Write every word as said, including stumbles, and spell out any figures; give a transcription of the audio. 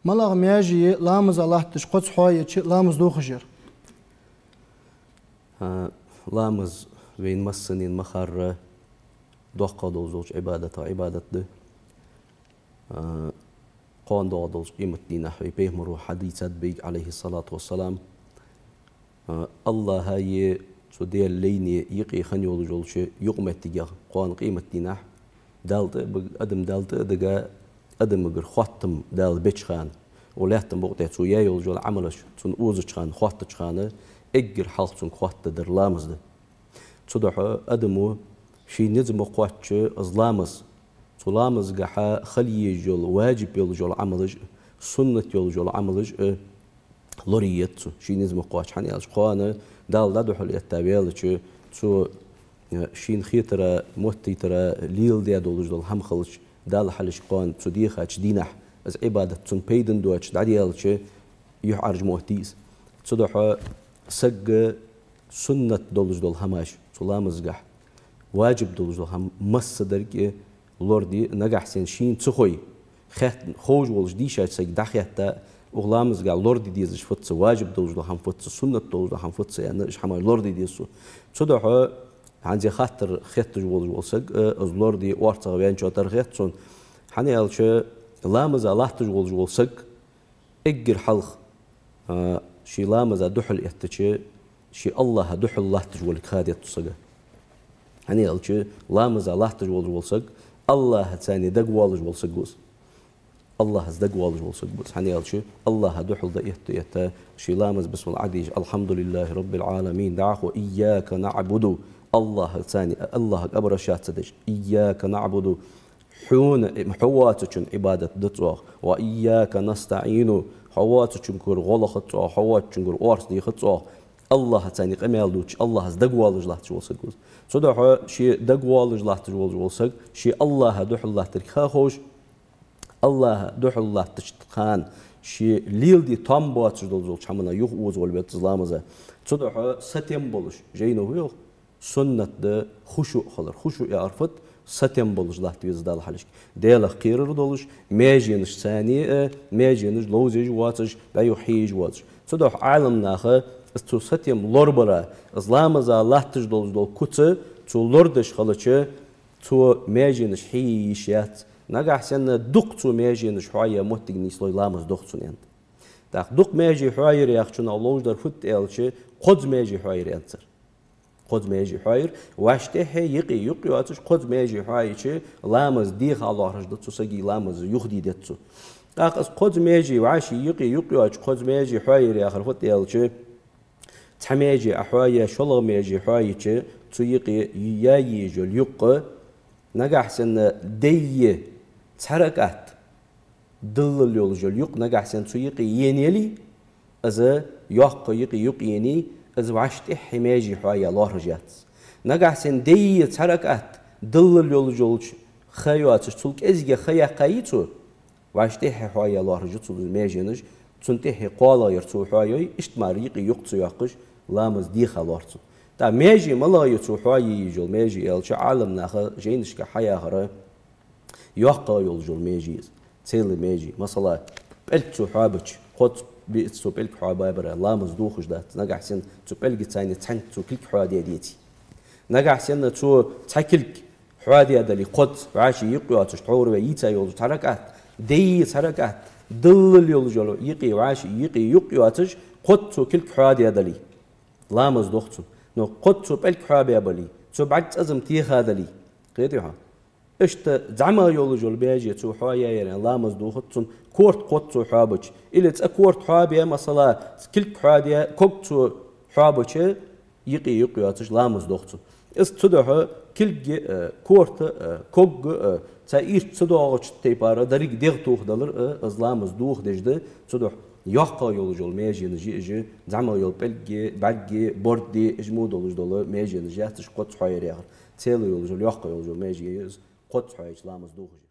МалагӀа маьже я ламаза латташ кхозза хьоайича ламаз дохаш яр? А, ламаз вайна массанена ма харра доккха долаш долча Ӏибадатех Ӏибадат да. А, кхоана доагӀа долча къематдийнахьа вай пайхамара хьадийцад бейга, Ӏалайхи ссалату вассалам, а, АллахӀаи цу Даьла лайнеи юкъе хинна йолаш йолча юкъаметтигех кхоана къематдийнахьа Дала тӀа а бага, адам Дала тӀа а дага, адамагара хоаттам Дала беча хана, укх лаьттан букъа тӀа цо яь йолаш йола Ӏамалаш цунна озача хана, хоаттача хана, эггара хьалха цунга хоаттаргдар ламаз да. Цудухьа адамо ший низ ма кхоачча из ламаз, цу ламазагахьа хила езаш йола, важиб йолаш йола Ӏамалаш а, суннат йолаш йола Ӏамалаш а лораеш еза цо, ший низ ма кхоачча. ХӀана аьлча кхоана Дала дӀадухьал этта ваьлча, цо, э, шийна хетара, моттийтара леладаь долаш дола хӀама хилча, Далла хьалхашка кхоана цу дийхача дийнахьа из Ӏибадат цунна пайдана доацаш дӀадаьлча, юхьӀаьржа ма оттий из. Цудухьа сага суннат долаш дола хӀамаш цу ламазагахьа, важиб долаш дола хӀама массадарга а лораде, нагахьа санна шийна ца хой, хет-, ховш волаш дийшача сага дӀахетта, укх ламазагахьа лораде дезаш фуд са, важиб долаш дола хӀама фуд са, суннат долаш дола хӀама фуд са аьнна, уж хӀамаш лораде деза цо. Цудухьа хӀанз ер хаттар хетташ волаш вола саг, э, из лораде орцагӀа ваьнначоа тара хет сона. ХӀана аьлча ламаза латташ волаш вола саг эггара хьалха, а, ший ламаза духьал эттача, ший АллахӀа духьал латташ волга ха деза цу сага. ХӀана аьлча ламаза латташ волаш вола саг АллахӀаца дагавоалаш вола саг ва из. АллахӀаца дагавоалаш вола саг ва из. ХӀана аьлча АллахӀа духьал дӀаэтта-этта, ший ламаз бисмал Ӏадийша, الحمد لله رب العالمين дӀахо, إياك نعبد, АллахӀаца, АллахӀага обращаться деш, إياك نعبد, хьона, хьо воацачунна Ӏибадат дац оаха, وإياك نستعين, хьо воацачунгара гӀо лохац оаха, хьо воацачунгара орц дехац оаха. АллахӀаца къамаьл дувцаш, АллахӀаца дагавоалаш латташ вола саг ва из. Цудухьа ше дагавоалаш латташ волаш вола саг, ше АллахӀа духьал латтарга ха ховш, АллахӀа духьал латтача хана ше леладе тоам боацаш долаш долча хӀаманна юхаозавала веза из ламаза. Цудухьа сатем болаш, жайно хӀу йоах, суннат да хушуъ хилар. Хушуъ яхар фуд? Сатем болаш латта веза Далла хьалхашка. Даьлах кхерар долаш, маьженашца а, маьженаш ловзаеш воацаш, дӀа-юха хьежаш воацаш. Цудухьа Ӏаламнаха из цу сатем лорабара, из ламаза латташ долаш дола куц цо лорадеш хилча, цо маьженаш хьее йиш яц. Нагахьа санна дукха цо маьженаш хьоаяь моттиг нийслой, ламаз дох цун, аьннад. ТӀаккха дукха маьже хьоаяр яхачунах ловш дар фуд аьлча, кхозза маьже хьоаяр, аьннад цар. Кхозза маьже хьоаяр, вӀаший тӀехье юкъе юкъ йоацаш, кхозза маьже хьоайича, ламаз деха лоархӀаш да цу сага, ламаз юхадийдергда цо. ТӀаккха из кхозза маьже вӀаший юкъе юкъ йоацаш, кхозза маьже хьоаяр яхар фуд аьлча, цхьа маьже Ӏа хьоаяь, шоллагӀа маьже хьоайича, цу юкъе яь езаш йола юкъ, нагахьа санна даь цхьа ракаӀат диллал йолаш йола юкъ нагахьа санна цу юкъе енай, из йоккха юкъе юкъ енай, из вӀаший тӀехье маьже хьоаяь лоархӀаш яц. Нагахьа санна даь цхьа ракаӀат диллал йолаш йолча ха йоацаш, цул кӀезигагӀа ха яьккхай цо, вӀаший тӀехье хьоаяь лоархӀаш я цо маьженаш, цунна тӀехье кхоалагӀа яр цо хьоайой, иштта мара юкъе юкъ ца йоаккхаш, ламаз деха лоархӀ цун. ТӀаккха маьже малагӀа я цо хьоае йиш йола маьже аьлча, Ӏаламнаха жайнашка хьаяхар, йоккхагӀа йолаш йола маьже я из, целый маьже. Масала, пӀелг цо хьоабича, кхозза биъац цо пӀелг хьоабабар, ламаз дохаш дац, нагахьа санна цу пӀелгаца цхьанне цо кулг хьоадаь деце. Нагахьа санна цо цхьа кулг хьоадаь дале, кхозза вӀаший юкъ йоацаш, тхьовра вай йийца йолаш цхьа ракаӀат, даь цхьа ракаӀат диллал йолаш йола юкъе вӀаший юкъе юкъ йоацаш, кхозза цо кулг хьоадаь дале, ламаз дох цун. Но кхозза цо пӀелг хьоабаь бале, цо бӀарг цӀацкъам теха дале, кхетий хьона? Иштта зӀамагӀа йолаш йола маьже цо хьоаяьяр, ламаз дохац цун, корта кхозза цо хьоабича. Или цкъа корта хьоабаь, масала, кулг хьоадаь, ког цо хьоабича, юкъе юкъ йоацаш ламаз дох цун. Из цудухьа кулг а, э, корта а, э, ког а, э, цхьа ирча ца доагӀача тайпара деррига дегӀ тохадалар а, э, из ламаз дохадеш да, цудухьа йоккхагӀа йолаш йола маьженаш я уж, зӀамагӀа йола пӀелг а, бӀарг а, борд а, уж мо долаш дола маьженаш яц уж кхозза хьоаяр яхар. Целый йолаш йола, йоккхагӀа йолаш йола маьже я из, кхозза хьоайича ламаз дохаш.